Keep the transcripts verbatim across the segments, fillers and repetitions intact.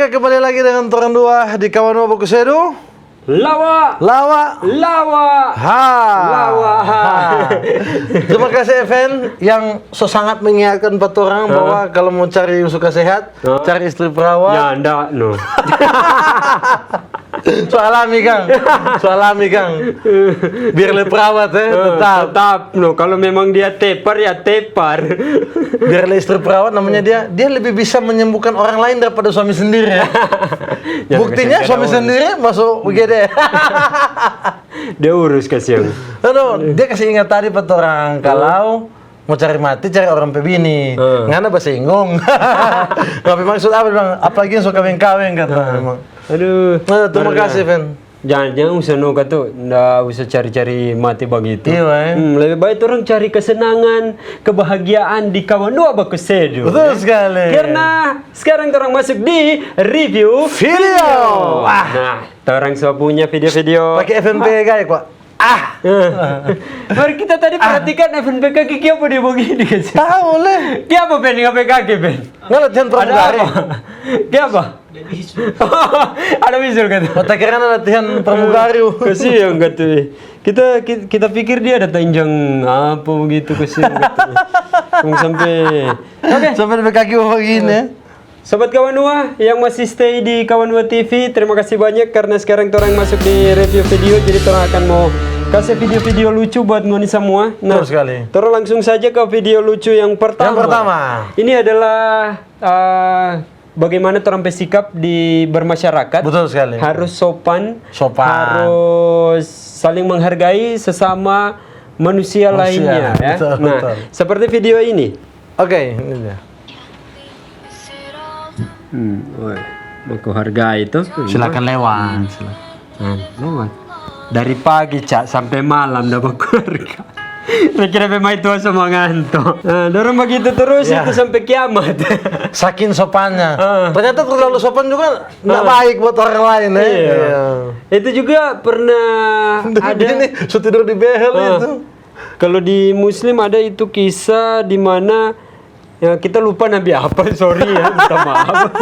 Kembali lagi dengan torang dua di Kawan Dua Baku Sedu. Lawa. Lawa. Lawa. Ha. Lawa. Ha. Terima kasih, Evan, yang so sangat mengingatkan pa torang bahwa kalau mau cari yang suka sehat, cari istri perawat. Ya, nda, no. So alami, kang. So alami, kang. Biar le perawat, eh, tetap. Tetap, no. Kalau memang dia tepar, ya tepar. Biar le istri perawat, namanya dia, dia lebih bisa menyembuhkan orang lain daripada suami sendiri, ya. Buktinya, suami sendiri masuk U G D. Dia urus, kasiang. Aduh, dia kasih ingat tadi pa torang, kalau mau cari mati, cari orang pe bini. Ngana basengong. Tapi maksud apa, bilang, apalagi yang so kaweng-kaweng, kata memang. Aduh. Nah, terima kasih, Fen. Jangan, jangan usah no katu, nda usah cari-cari mati bagitu. Iya, eh. Hmm, lebih baik orang cari kesenangan, kebahagiaan di Kawan Dua Baku Sedu. Betul sekali. Karena sekarang orang masuk di review video. Wah. Nah, orang semua punya video-video. Pakai F N P K ya, Pak? Ah. Mari kita tadi perhatikan F N P K kiapa dia begini, guys. Tahu, le. Kiapa, Ben? Ngape kaki, Ben? Nggak latihan pramugari. Kiapa? Ada bisul kata. Mata kira ada latihan pramugari. Kasihan kata. Kita, ki-, kita pikir dia ada tanjang apa begitu, kasihan kata. Kong sampai, oke. Sampai dia kaki begini. Sobat Kawan Dua yang masih stay di Kawan Dua T V, terima kasih banyak karena sekarang torang masuk di review video, jadi torang akan mau kasih video-video lucu buat ngoni semua. Nah, betul sekali. Torang langsung saja ke video lucu yang pertama. Yang pertama. Ini adalah, eh, bagaimana torang pe sikap di bermasyarakat. Betul sekali. Harus sopan, sopan, harus saling menghargai sesama manusia lainnya, ya. Betul, nah, betul. Seperti video ini. Oke, ini dia. Hmm, oi. Mau ko hargai to. Silakan lewat, silakan. Nah, lewat. Dari pagi, Cak, sampe malam nda baku harga. Kira pe maitua so manganto. Nah, dorang bagitu terus itu sampe kiamat. Saking sopannya. Ah. Ternyata terlalu sopan juga nda baik buat orang lain, eh. Iya. Itu juga pernah ada ini, so tidur di behel itu. Kalau di Muslim ada itu kisah di mana, ya, kita lupa Nabi apa, sorry ya, minta maaf.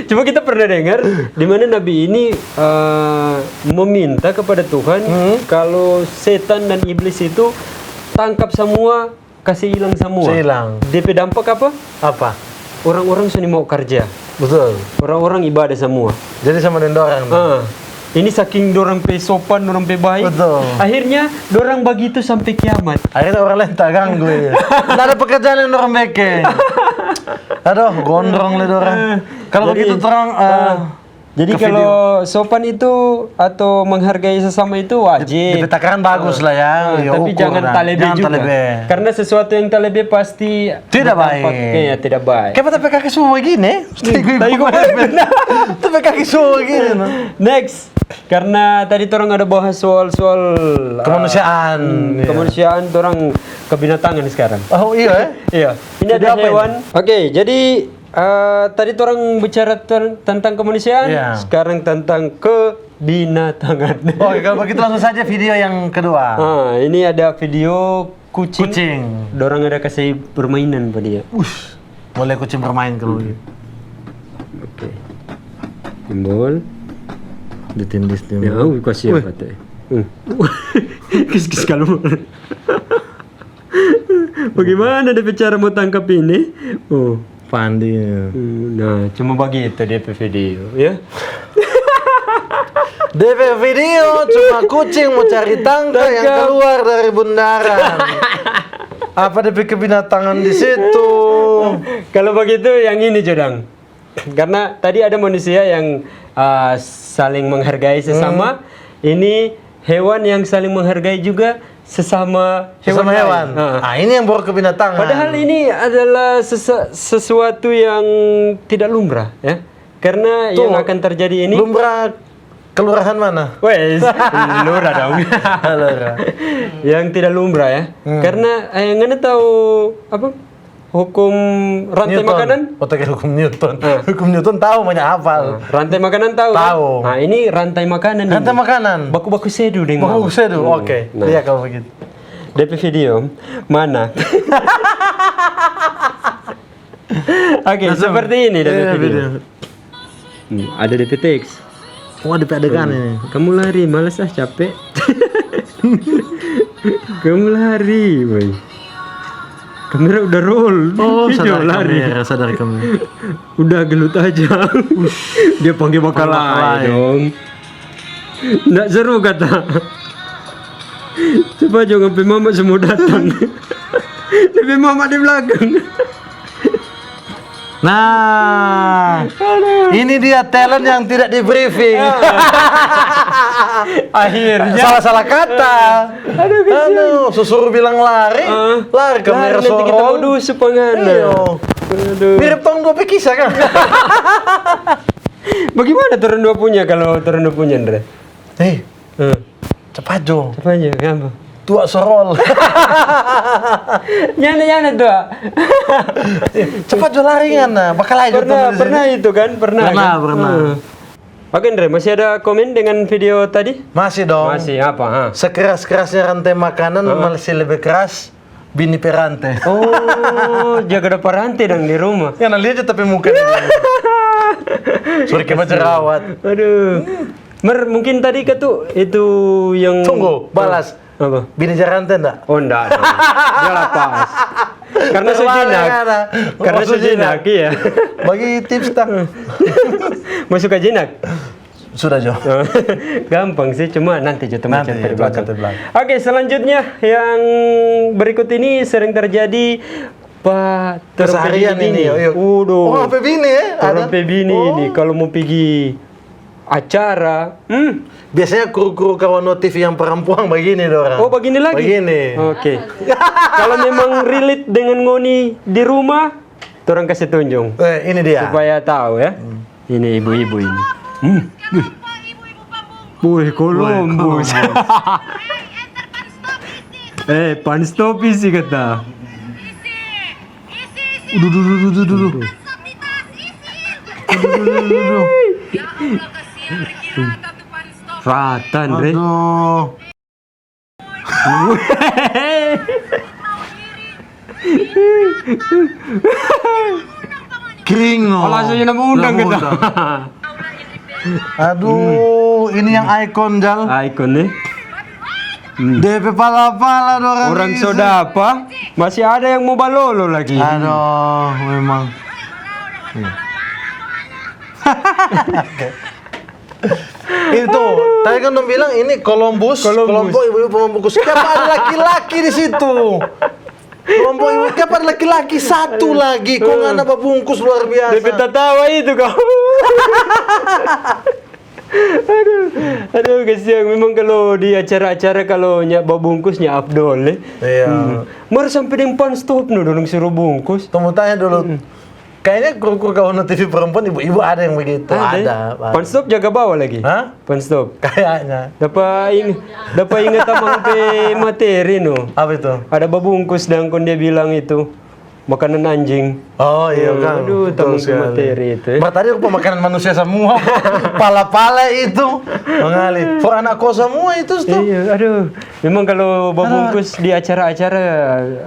Cuma kita pernah dengar di mana Nabi ini, eh, meminta kepada Tuhan kalau setan dan iblis itu tangkap semua, kasih hilang semua. Kasih hilang. Depe dampak apa? Apa? Orang-orang so nimau karja. Betul. Orang-orang ibadah semua. Jadi sama deng dorang. Ah. Ini saking dorang pe sopan, dorang pe baik. Betul. Akhirnya, dorang bagitu sampe kiamat. Akhirnya orang lain taganggu, ya. Nda ada pekerjaan yang dorang beking. Aduh, gondrong le dorang. Eh, kalau begitu torang, eh, jadi kalau sopan itu atau menghargai sesama itu wajib. Depe takaran bagus lah ya. Eh, tapi jangan talebe juga. Karena sesuatu yang talebe pasti tidak baik. Iya, tidak baik. Kayak mata P K K semua begini. Tapi kaki semua gini, no. Next, karena tadi torang ada bahas soal-soal, ah, kemanusiaan, hmm, iya, kemanusiaan, torang kebinatangan sekarang. Oh, iya, eh? Iya. Ini ada hewan. Oke, jadi, eh, tadi torang bicara ten-, tentang kemanusiaan, iya, sekarang tentang kebinatangan. Oke, kalau begitu langsung saja video yang kedua. Ah, ini ada video Kucing. Kucing. Dorang ada kasi permainan pa dia. Ush, boleh kucing bermain kalau begitu. Oke. Timbul. Ditindis, timbul. Ya, aku kasih apa teh? Hmm. Kis-kis kalau. Bagaimana dia pe cara mau tangkap ini? Oh. Pandi. Hmm, nah, cuma bagitu dia pe video, ya. Dia pe video cuma kucing mau cari tangka yang keluar dari bundaran. Apa dia pe kebinatangan di situ? Kalau begitu, yang ini, Jodang. Karena tadi ada manusia yang, ah, saling menghargai sesama. Hmm. Ini hewan yang saling menghargai juga sesama hewan lain. Sesama hewan. Heeh. Ah, ini yang baru kebinatangan. Padahal ini adalah sesa-, sesuatu yang tidak lumrah, ya. Karena yang akan terjadi ini. Lumrah kelurahan mana? Wes, lurah dong. Lurah. Yang tidak lumrah, ya. Hmm. Karena, eh, ngana tahu apa? Hukum rantai makanan? Newton. Otak hukum Newton. Ah. Hukum Newton tahu, banyak hafal. Ah, rantai makanan tahu, kan? Tahu. Ah, ini rantai makanan ini. Rantai makanan. Baku-baku sedu deng mau. Baku-baku sedu, hmm, oke. Nah. Iya, kalau begitu. Depe video mana? Oke, seperti ini depe video. Iya, video. Hmm, ada D P teks. Oh, ada adegan ini. "Kamu lari, males ah, capek." "Kamu lari, boy. Kamera udah roll." Oh, video sadar lari. Kamera, sadar kamera. "Udah gelut aja." Dia panggil bakal lain dong. Ndak seru kata. Coba jo ngampe mama semua datang. Tapi mama di belakang. Nah, ini dia talent yang tidak di briefing. Akhirnya. Salah-salah kata. Aduh, kasihan. Anu, suruh bilang lari, ah, lari ke lari, nanti kita mau dusu pangana. Iyo. Aduh. Mirip tong dua pe kisah, kan? Bagaimana torang dua punya, kalau torang dua punya, Andre? Eh, cepat jo. Cepat jo, kenapa? Tua sorol. Nyanda, nyanda, tua. Cepat jo lari, ngana. Bakal aja pernah, pernah itu kan, pernah. Pernah, kan? Pernah. Hmm. Oke, Andre, masih ada komen dengan video tadi? Masih dong. Masih apa, ha? Sekeras-kerasnya rantai makanan, masih lebih keras bini pe rante. Oh, jaga dapa rante dang di rumah. Ya, nah, lihat aja tapi muka dia. Sorry, kayak jerawat. Aduh. Mer, mungkin tadi katu itu yang tunggu, balas. Apa? Bini ja rante nda? Oh, nda, nda. Dia lapas. Karena so jinak. Karena so jinak, iya. Bagi tips, tah. Masuk ka jinak? Sudah jo. Gampang sih, cuma nanti jo teman cerita di belakang. Oke, selanjutnya yang berikut ini sering terjadi pa torang pe bini ini. Udah. Oh, torang pe bini, eh? Torang pe bini ini, kalau mau pigi acara, hmm. Biasanya kru-kru kawan no T V yang perempuan begini dorang. Oh, begini lagi? Begini. Oke. Kalau memang relate dengan ngoni di rumah, torang kasih tunjung. Eh, ini dia. Supaya tahu ya. Hmm. Ini ibu-ibu ini. Hmm. Wih, Columbus. Eh, pan stop isi kata. Uduh, duh, duh, duh, duh, duh. Uduh, duh, duh, duh, duh. Ratan, Re. Aduh. Kering, no. Oh, langsung nama undang kita. Aduh, ini yang ikon, Jal. Ikon nih. Hmm. Depe pala-pala dorang isi. Orang so dapa, masih ada yang mau balolo lagi. Aduh, memang. Itu, tadi kan dong bilang ini Columbus, kelompok ibu-ibu pembungkus. Kenapa ada laki-laki di situ? Kelompok ibu, kenapa ada laki-laki satu lagi? Kong ngana babungkus luar biasa. Depe tatawa itu kau. Aduh, aduh, kasiang. Memang kalau di acara-acara kalau nya babungkus nya afdol, eh. Iya. Hmm. Mar sampe deng pan stop no dong suruh bungkus. Tunggu tanya dulu. Hmm. Kayaknya kru-kru kawan no T V perempuan ibu-ibu ada yang begitu. Ada. Ada, ada. Pan stop jaga bawa lagi. Hah? Pan stop. Kayaknya. Dapa ini, dapa ingat tamang pe materi no. Apa itu? Ada babungkus dang kong dia bilang itu. Makanan anjing. Oh, iya, kan. Aduh, tamang pe materi itu, eh. Mar tadi rupa makanan manusia semua. Pala-pala itu. Mengalir. For anak kos semua itu tuh. Iya, aduh. Memang kalau babungkus di acara-acara,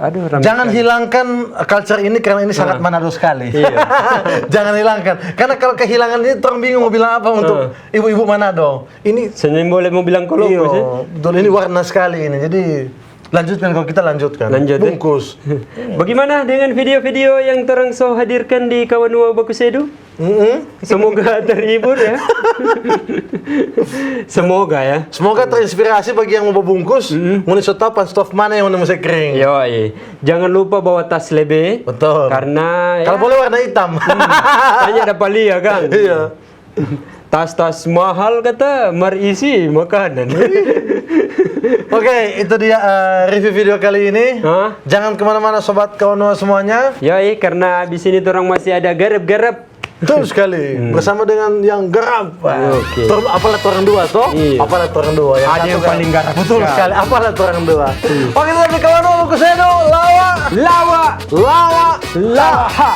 aduh, rame sekali. Jangan hilangkan culture ini karena ini sangat Manado sekali. Iya. Jangan hilangkan. Karena kalau kehilangan ini, torang bingung mau bilang apa untuk ibu-ibu Manado. Ini senyum boleh mau bilang Columbus, ya? Iyo, betul. Ini warna sekali ini. Jadi, lanjutkan kalau kita lanjutkan. Lanjut, ya? Bungkus. Bagaimana dengan video-video yang torang so hadirkan di Kawanua Bakusedu? Mm-mm. Semoga terhibur, ya. Semoga, ya. Semoga terinspirasi bagi yang mau babungkus. Mm-mm. Ngoni so tau pan stop mana yang ngoni mesti kering. Yoi. Jangan lupa bawa tas lebe. Betul. Karena, kalau boleh warna hitam. Hmm, hanya ada palia, kan? Iya. Tas-tas mahal kata, mar isi makanan. Oke, itu dia, eh, review video kali ini. Hah? Jangan kemana-mana, Sobat Kawanua semuanya. Yoi, karena abis ini torang masih ada garep-garep. Betul sekali. Hmm. Bersama dengan yang garap. Wah, oke. Apalah torang dua, toh? Iya. Apalah torang dua. Ada yang paling garap. Betul sekali. Apalah torang dua. Hmm. Oke, tapi Kawanua Bakusedu, lawa. Lawa. Lawa. Laha.